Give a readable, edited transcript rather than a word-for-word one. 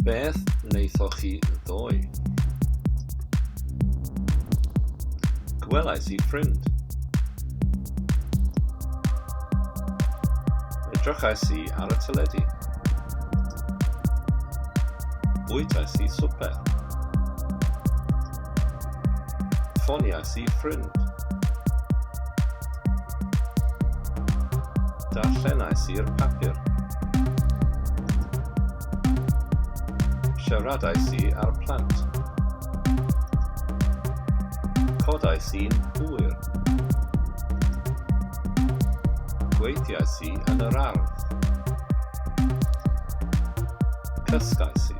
Beth wnaethoch chi ddoe? Gwelais i ffrind. Edrychais i ar y teledu. Bwytais i swper. Ffoniais i ffrind. Darllenais i'r papur. Siaradais i â'r plant. Codais i'n hwyr. Gweithiais i yn yr ardd. Cysgais i.